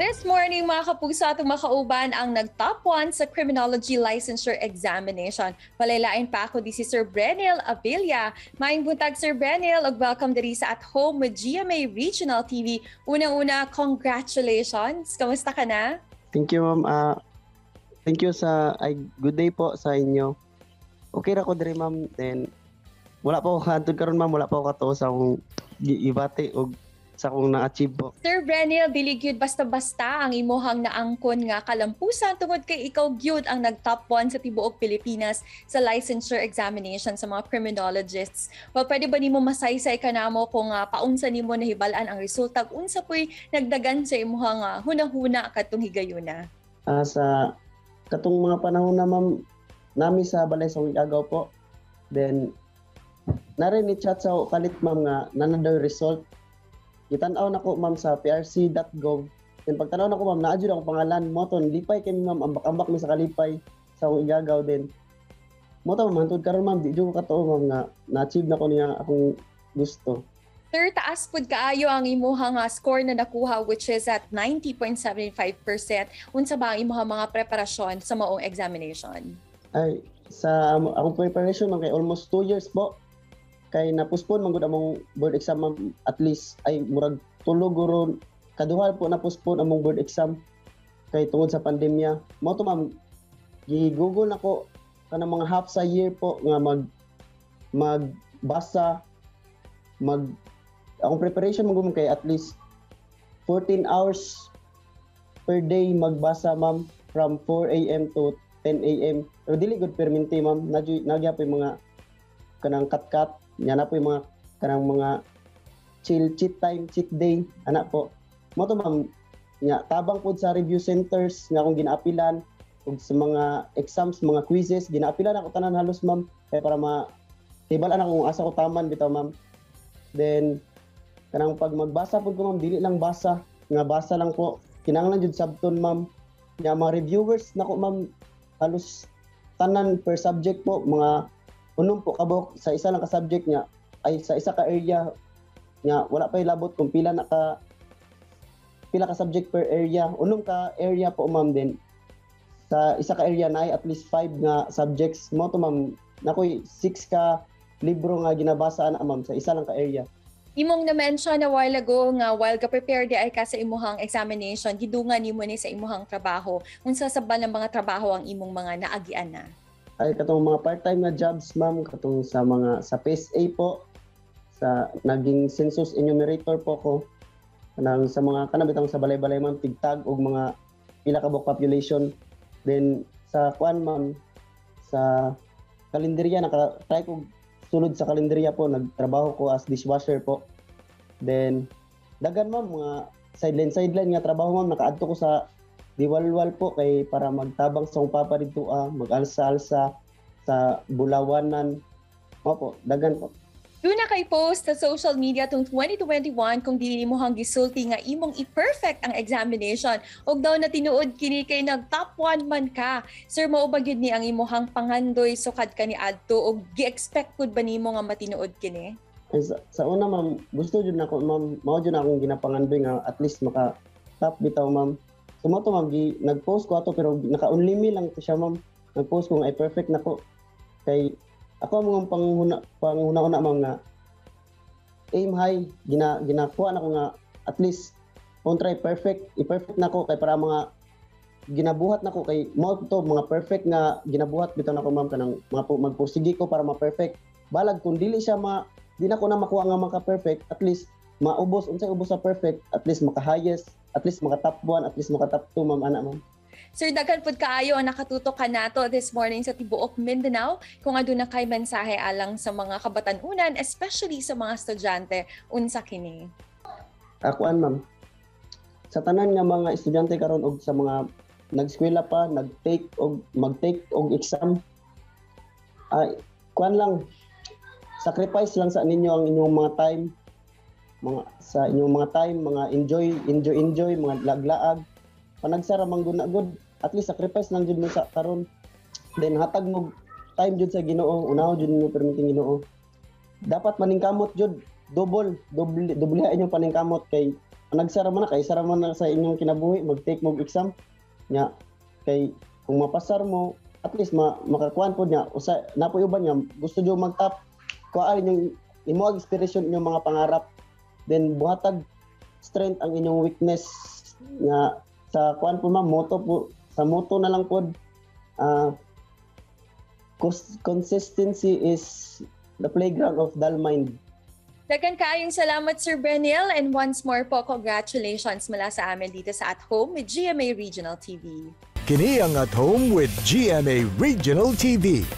This morning, mga kapuso, atong makauban ang nag-top 1 sa Criminology Licensure Examination. Walay lain pa kundi si Sir Brenil Avilla. Maayong buntag, Sir Brenil, ug welcome diri sa At Home with GMA Regional TV. Unang-una, congratulations! Kamusta ka na? Thank you, ma'am. Thank you sa ay, good day po sa inyo. Okay ra ko diri, ma'am. Then wala pa ko hantod karon, ma'am, wala pa ko katuo sa akong gibati og sa akong na-achieve po. Sir Brenil, dili gyud basta-basta ang imuhang naangkon nga kalampusan tungod kay ikaw gyud ang nag-top 1 sa tibuok Pilipinas sa licensure examination sa mga criminologists. Well, pwede ba nimo masaysay kanamo kung paunsa nimo nahibal-an ang resulta ug unsa po'y nagdagan sa imuhang hunahuna kadtong higayuna? Sa katong mga panahon na, ma'am, nami sa balay sa agaw po. Then nare ni chat sa kalit, ma'am, nga nana daw result. Gitan-aw nako, ma'am, sa prc.gov. Then pagtan-aw nako, ma'am, naa jud akong pangalan mo to. Lipay kami, ma'am, ambak-ambak mi sa kalipay sa akong igagaw. Then mo to, ma'am, hantod karon, ma'am, di jud ko katuo, ma'am, nga na-achieve na ko niya akong gusto. Sir, taas pud kaayo ang imuhang score na nakuha, which is at 90.75%. Unsa ba ang imuhang mga preparasyon sa maong examination? Ay, sa akong preparation, ma'am, kay almost 2 years po. Kay na-postpone man gud among board exam, ma'am, at least ay murag tulo guro kaduha po na postpone among board exam kay tungod sa pandemya. Mo to, ma'am, gi-google nako kanang mga half sa year po nga magbasa, mag akong preparation man gud kay at least 14 hours per day magbasa, ma'am, from 4 a.m. to 10 a.m. Pero dili gud perminti, ma'am, nagya po yung mga kanang cut-cut nya na po, yung mga kanang mga chill, cheat time, cheat day ana po. Mo to, ma'am, nya tabang pod sa review centers nga akong ginaapilan ug sa mga exams, mga quizzes, ginaapilan ako tanan halos, ma'am, kay para ma hibal-an ako kung asa ko taman bitaw, ma'am. Then kanang pag magbasa pud ko, ma'am, dili lang basa nga basa lang po, kinahanglan jud sabton, ma'am. Nya mga reviewers nako, ma'am, halos tanan per subject po, mga unom po kabok sa isa lang ka subject niya, ay sa isa ka area nga wala pa labot kung pila ka subject per area. Unom ka area po, ma'am, din sa isa ka area na ay at least 5 nga subjects. Mo to, ma'am, nakoy 6 ka libro nga ginabasa ana, ma'am, sa isa lang ka area. Imong na-mention a while ago nga while ga-prepare di ay ka sa imuhang examination, gidungan nimo ni sa imuhang trabaho. Unsa sa ba ng mga trabaho ang imong mga naagian na? Ay, katong mga part-time nga jobs, ma'am, katong sa mga sa PSA po, sa naging census enumerator po ko, kanang sa mga kanang bitang sa balay-balay, ma'am, tigtag og mga pila ka buok population. Then sa kuan, ma'am, sa kalendarya, naka try ko sulod sa kalendarya po, nagtrabaho ko as dishwasher po. Then dagan, ma'am, mga sideline sideline nga trabaho, ma'am. Nakaadto ko sa Diwalwal po kay para magtabang sa akong papa dito, mag-alsa-alsa sa Bulawanan. Opo, dagan po. Duna kay post sa social media tong 2021 kung dili nimo hang gisulti nga imong i-perfect ang examination ug daw na tinuod kini kay nag top 1 man ka. Sir, mao ba gyud ni ang imuhang pangandoy sukad ka ni adto ug gi-expect pud ba nimo nga matinuod kini? Ay, sa una, ma'am, gusto jud nako, ma'am, mao jud na akong ginapangandoy nga at least maka top bitaw, ma'am. So mo to, ma'am, nag-post ko ato pero naka-only me lang to siya, ma'am. Nag-post ko nga ay perfect nako. Kay ako ang mga panghuna-una, ma'am, nga aim high, ginakuha nako nga at least kung try perfect, i-perfect nako kay para mga ginabuhat nako kay mo to mga perfect nga ginabuhat bitaw nako, ma'am, kanang mga magpursige ko para ma-perfect. Balag kung dili siya ma di na ko na makuha nga maka-perfect, at least maubos, unsay ubos sa perfect, at least maka-highest, at least maka top 1, at least maka top 2, ma'am, ana, ma'am. Sir, daghan pud kaayo ang nakatutok kanato this morning sa tibuok Mindanao. Kung aduna kay mensahe alang sa mga kabatan-unan, especially sa mga estudyante, unsa kini? Akuan, ma'am. Sa tanan nga mga estudyante karon og sa mga nag-eskwela pa, nag-take og mag-take og exam, ay kuan lang, sacrifice lang sa ninyo ang inyong mga time, mga sa inyong mga time, mga enjoy, enjoy, enjoy, mga laglaag. Panagsara man gud na gud, at least sacrifice lang jud mo sa karon. Then hatag mo time jud sa Ginoo, unaho jud mo permiting Ginoo. Dapat maningkamot jud, double, doble, dobleha inyong paningkamot kay Nagsara man na kay sara man na sa inyong kinabuhi mag-take mo exam nya, kay kung mapasar mo, at least makakuan pod niya usa na po uban nga gusto jud mag-top. Kuan inyong imo ang inspiration, inyong mga pangarap, then buhatag strength ang inyong weakness nga sa kuan po, ma'am. Motto po, sa motto na lang pod, consistency is the playground of dull mind. Daghan kaayong salamat, Sir Benil, and once more po, congratulations mula sa amin dito sa At Home with GMA Regional TV. Kini ang At Home with GMA Regional TV.